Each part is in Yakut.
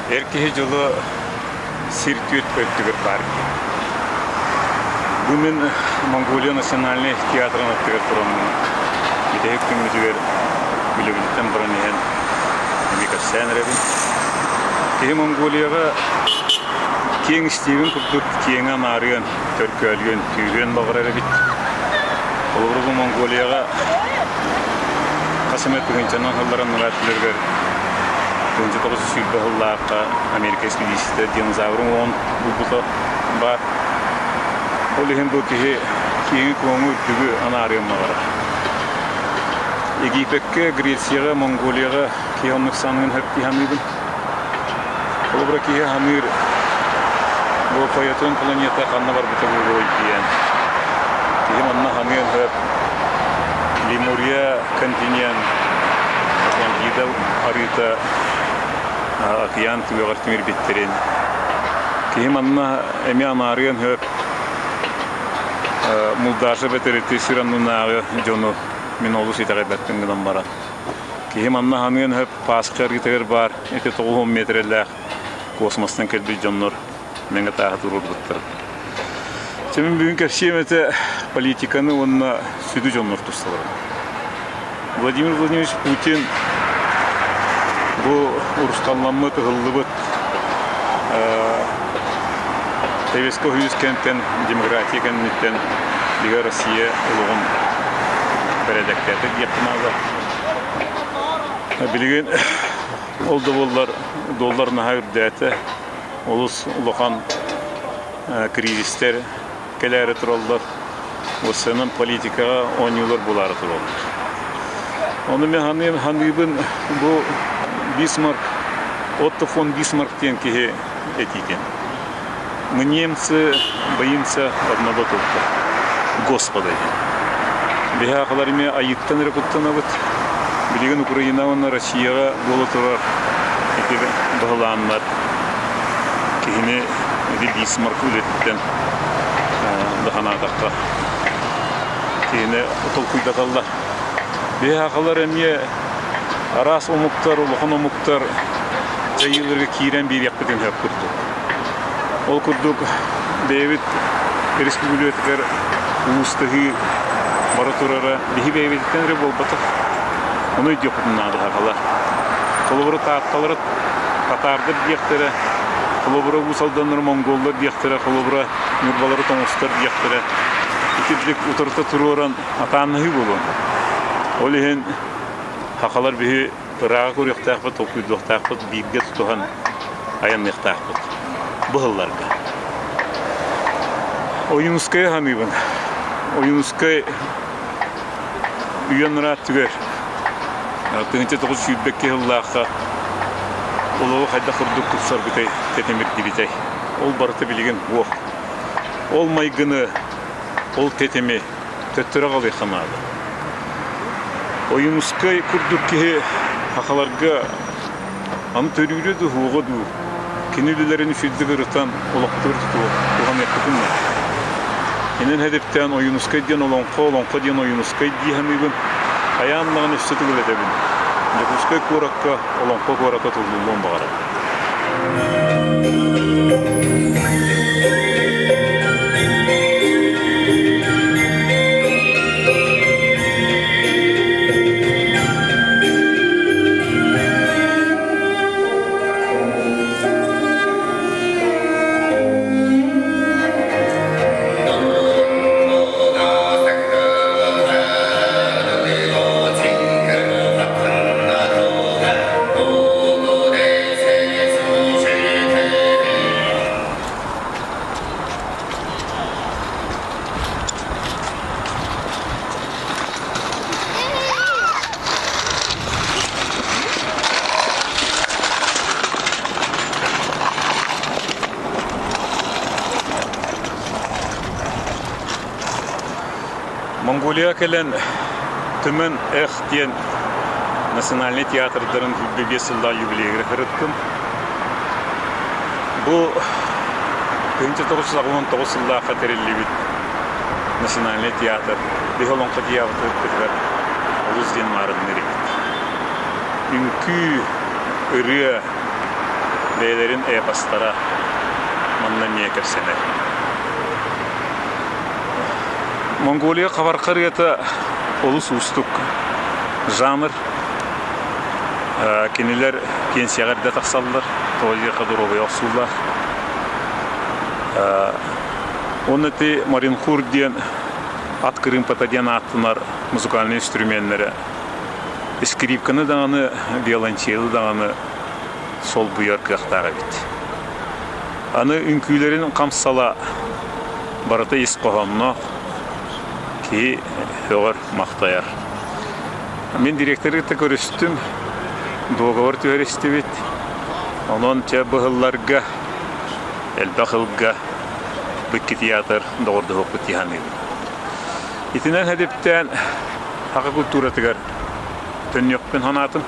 Эр киһи дьоло сир түөрт өттүгэр баар диэн. Бу мин Монголия национальнай театрын аттыгар тураммын бүтэһик күммүтүгэр үлэбититтэн баран иһэн эмиэ кэпсээн эрэбин. Киһи Монголияҕа киэҥ истиэбин курдук киэҥи анаарыан, төлкөөлүөн, түүрүөн баҕарар эбит. Холобура бу Монголияҕа хас эмэ тыһыынчанан сыллар анараа өттүлэригэр 1920 сыллаахха Америка экспедицията динозаврын уоҕун булбута баар. Ол иһин бу киһи киэҥи-куоҥу үрдүгү анаарыан баҕарар. Египеккэ, Грецияҕа, Монголияҕа киһи оннук саныын сөп дии саныыбын. Холобура киһи саныыр бу Фаэтон планета ханна барбыта буолуой диэн. Киһи манна саныан сөп Лемурия континент Атлантида арыыта океан түгэҕэр тимирбиттэрин. Киһи манна эмиэ анаарыан сөп Мулдаша бэтэрити сир аннынааҕы дьону мин олус итэҕэйбэппин гынан баран. Киһи манна саныан сөп Пасха арыытыгар баар ити 90 миэтэрэлээх космостан кэлбит дьоннор мэҥэ тааһы туруорбуттар. Чэ мин бүгүн кэпсиэм этэ политиканы уонна сүдү дьоннор тусталарын. Владимир Владимирович Путин бу урусхалламмыт, ыһыллыбыт Советскай Союз кэнтэн, демократия кэнниттэн бигэ Россия олоҕун бэрээдэктээтэ диэххэ наада. Билигин ол да буоллар доллар наһаа үрдээтэ. Олус улахан кризистэр кэлээри тураллар. Уопсайынан политикаҕа оонньуулар буолаары тураллар. Ону мен ханыым, ханыыбын бу Бисмарк, Отто фон Бисмарк диэн киһи этиитин. Мы немцы боимся одного только Господа диэн. Биһи аахалар эмиэ айыыттан эрэ куттанабыт. Билигин Украина уонна Россияҕа буола турар ити быһылааннар киһини ити Бисмарк үлэтиттэн да санаатахха киһини толкуйдаталлар. Биһи аахалар эмиэ араас омуктар, улахан омуктар дьайыыларга киирэн биэриэхпитин сөп курдук. Ол курдук бэйэбит республикатыгар улуустаһыы бара турара биһи бэйэбититтэн эрэ буолбатах. Ону өйдүөхпүтүн наада сахалар. Холобура таатталары татаардар диэхтэрэ, холобура Уус Алданнары монголлар диэхтэрэ, холобура ньурбалары тоҥустар диэхтэрэ. Итирдик утарыта туруоран атааннаһыы буолуон. Ол иһин сахалар биһи ырааҕы көрүөхтээхпит, толкуйдуохтаахпыт, бииргэ тутуһан айанныахтаахпыт. Бу сылларга. Ойуунускайы саныыбын. Ойуунускай үйэ анараа өттүгэр 1922 сыллаахха олоҕу хайдах курдук тупсарбытай, тэтимирдибитэй. Ол барыта билигин суох. Ол майгыны, ол тэтими төттөрү аҕалыахха наада. Ойуунускай курдук киһи сахаларга аны төрүүрэ дуу, суоҕа дуу, кини үлэлэрин үчүгэйдик ырытан олохтуур туһаныахпытын наада. Инэн хэдиптээн Ойуунускай диэн олоҥхо, олоҥхо диэн Ойуунускай дии саныыбын. Хайаан даҕаны өссө төгүл этэбин. Дьокуускай куоракка олоҥхо куората туллуллуон баҕарабын. Монголия кэлэн Түмэн Эх диэн национальнай театрдарын 25 сыллаах юбилейыгар сырыттым. Бу 1989 сыллаахха тэриллибит национальнай театр биһи олоҥхо театрытыгар олус диэн маарынныыр эбит. Үҥкүү, ырыа. Бэйэлэрин эпостара манна эмиэ кэпсэнэр. Монголия хабарха ырыата олус уустук жанр. Кинилэр пенсияҕа эрдэ тахсаллар, тоҕо диэххэ доруобуйа охсуулаах. Уонна ити Маринхур диэн ат кырыымпата диэн ааттанар музыкальнай инструменнэрэ скрипканы даҕаны, виолончелы даҕаны солбуйар кыахтаах эбит. Аны үҥкүүлэрин хамсала барыта ис хоһоонноох, киһи сөҕөр-махтайар. Мин директоры кытта көрүстүм, дуогабар түһэристибит. Онон чэ быһылларга, элбэх ылга бу театр доҕордоһуохпут дии саныыбын. Итинэн хэдиптээн саха культуратыгар төннүөхпүн санаатым.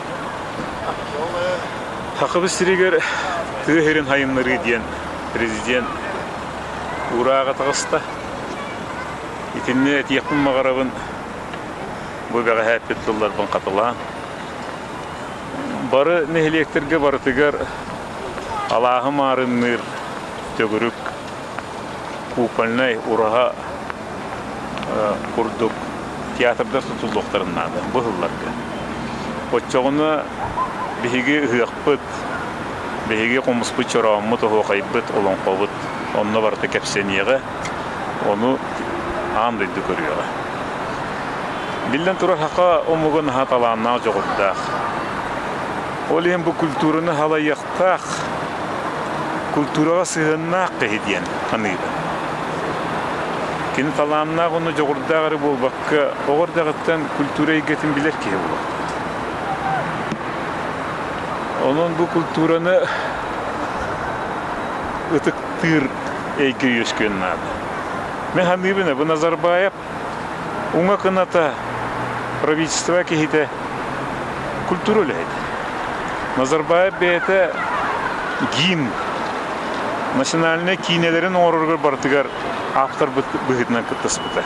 Сахабыт сиригэр тыа сирин сайыннарыы диэн президент уурааҕа таҕыста. Итиннэ этиэхпин баҕарабын, бу бэҕэһээ эппит тылларбын хатылаан. Бары нэһилиэктэргэ барытыгар алааһы маарынныыр төгүрүк купольнай ураһа курдук театрдар тутуллуохтарын наада бу сылларга. Оччоҕуна биһиги ыһыахпыт, биһиги хомуспут чорооммут, оһуохайбыт, олоҥхобут онно барыта кэпсэниэҕэ, ону аан дойду көрүөҕэ. Биллэн турар, саха омуга наһаа талааннаах, дьоҕурдаах. Ол иһин бу культураны халайыахтаах культураҕа сыһыаннаах киһи диэн саныыбын. Кини талааннаах уонна дьоҕурдаах эрэ буолбакка, оҕо эрдэҕиттэн культура эйгэтин билэр киһи буолуохтаах. Онон бу культураны ытыктыыр эйгэ үөскүөн наада. Мин саныыбын, бу Назарбаев Уҥа кыната правительство киһитэ культура үлэһитэ. Назарбаев бэйэтэ гимн национальнай киинэлэрин оҥороругар барытыгар автор быһыытынан кыттыспыта.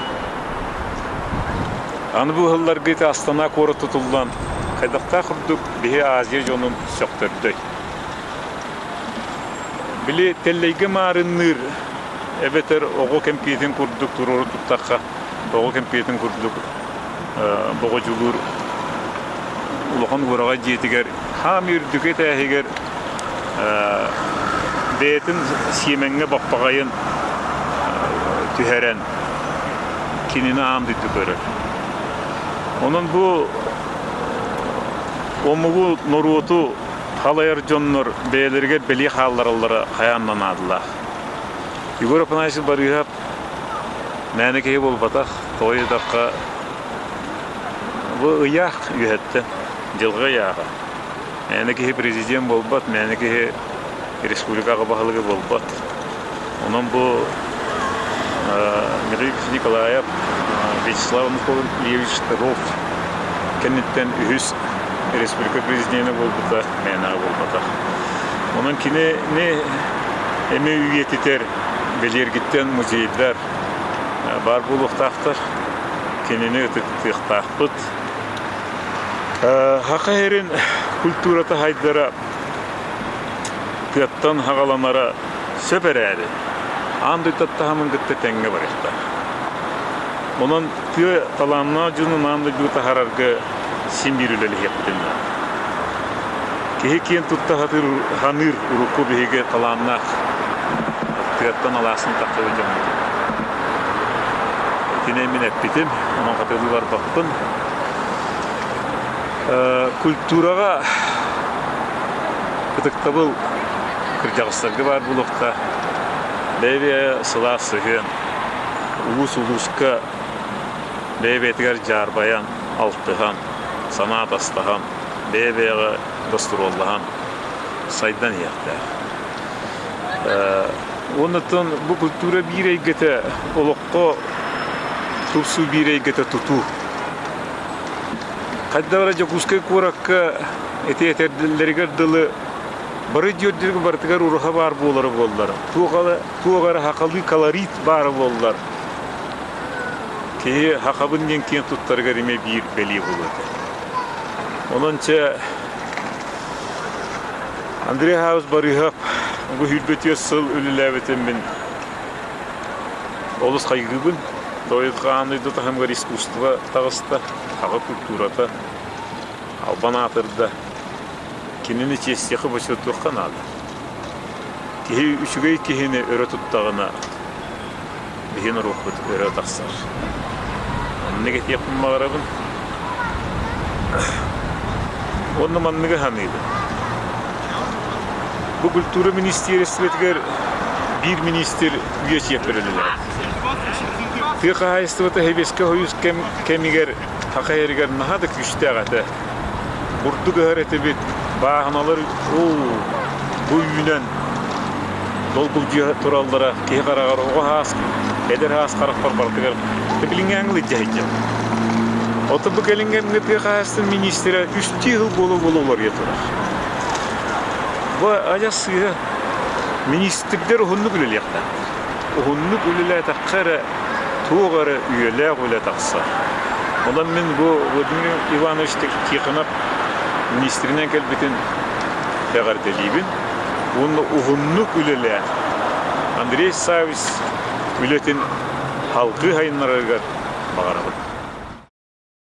Аны бу ыһылларга ити Астана куорат тутуллан хайдахтаах курдук биһи Азия дьонун сөхтөрдөй. Били тэллэйгэ маарынныыр эбэтэр оҕо кэмпиэтин курдук туруору туттахха, оҕо кэмпиэтин курдук боҕодьулуур улахан уораҕай дьиэтигэр хаам үрдүкү этээһигэр бэйэтин сиэмэҥҥэ баппаҕайын түһэрэн кинини аан дойду көрөр. Онон бу омугу, норуоту халайар дьоннор бэйэлэригэр бэлиэ хааллараллара хайаан да наадалаах. Егор Афанасьевич Барыыһап мээнэ киһи буолбатах, тоҕо диэтэххэ бу ыйаах үөһэттэн, дьылҕа ыйааҕа. Мээнэ киһи президент буолбат, мээнэ киһи республикаҕа баһылыга буолбат. Онон бу Михаил Николаев, Вячеслав Анатольевич Штыров кэнниттэн үһүс республика президенэ буолбута мээнэҕэ буолбатах. Онон кинини эмиэ үйэтитэр бэлиэргиттэн музейдар баар буолуохтаахтар. Кинини ытыктыахтаахпыт. Саха сирин культурата сайдара тыаттан хаҕаланара сөп эрээри, аан дойду таһымын кытта тэҥҥэ барыахтаах. Онон тыа талааннаах дьонун аан дойдуга таһаарарга син биир үлэлэһиэхпитин наада. Киһи киэн тутта сатыыр, саныыр урукку биһиги талааннаах тыаттан алаасын тахсыбыт дьоммут. Итини мин эппитим, онон хатылыы барбаппын. Культураҕа ытыктабыл кырдьаҕастарга баар буолуохтаах. Бэйэ-бэйэ сылаас сыһыан, улуус-улууска бэйэ-бэйэтигэр дьаарбайан, алтыһан, санаа атастаһан, бэйэ-бэйэҕэ гастроллаһан сайдан иһиэхтээх. Уонна бу культура биир эйгэтэ олоххо тупсуу биир эйгэтэ тутуу. Хайдах эрэ Дьокуускай куоракка ити этэрдэллэригэр дылы бары дьүөрдүргэ барытыгар ураһа баар буолара буоллар, туох эрэ, туох эрэ сахалыы колорит баара буоллар, киһи сахабын диэн киэн туттарыгар эмиэ биир бэлиэ буолуо этэ. Онон чэ. Андрей Хаус Барыыһап бу сүүрбэ сыл үлэлээбитим мин олус хайгыыбын. Дойду аан дойду таһымыгар искусство таҕыста, аҕа культурата албан аатырда. Кинини чиэстиэххэ бочуоттуохха наада. Киһи үчүгэй киһини өрө туттаҕына биһи норуоппут өрө тахсар. Оннук этиэхпин баҕарабын. Уонна манныгы саныыбын. Бу культура министиэристибэтигэр биир министр үйэ чиэппэр үлэлээбит. Тыа хаһаайыстыбата Сэбиэскэй Союз кэм кэмигэр Саха сиригэр наһаа да күүстээх этэ. Бурдук ыһар этибит, бааһыналар оо, бу үүнэн долгулдьуйа тураллара киһи хараҕар оҕо саас, эдэр саас харахпар барытыгар билиҥҥээҥи илдьэ сылдьар. Оттон бу кэлиҥҥи кэмҥэ тыа хаһаайыстыбатын миниистирэ үстүү сыл буола-буола уларыйа турар. Бу адьас сыыһа. Миниистирдэр уһуннук үлэлиэхтээхтэр. Уһуннук үлэлээтэххэ эрэ туох эрэ үйэлээх үлэ тахсар. Онон мин бу Владимир Иванович Тихонов министринэн кэлбитин эҕэрдэлиибин уонна уһуннук үлэлээн Андрей Саввич үлэтин салгыы сайыннарарыгар баҕарабын.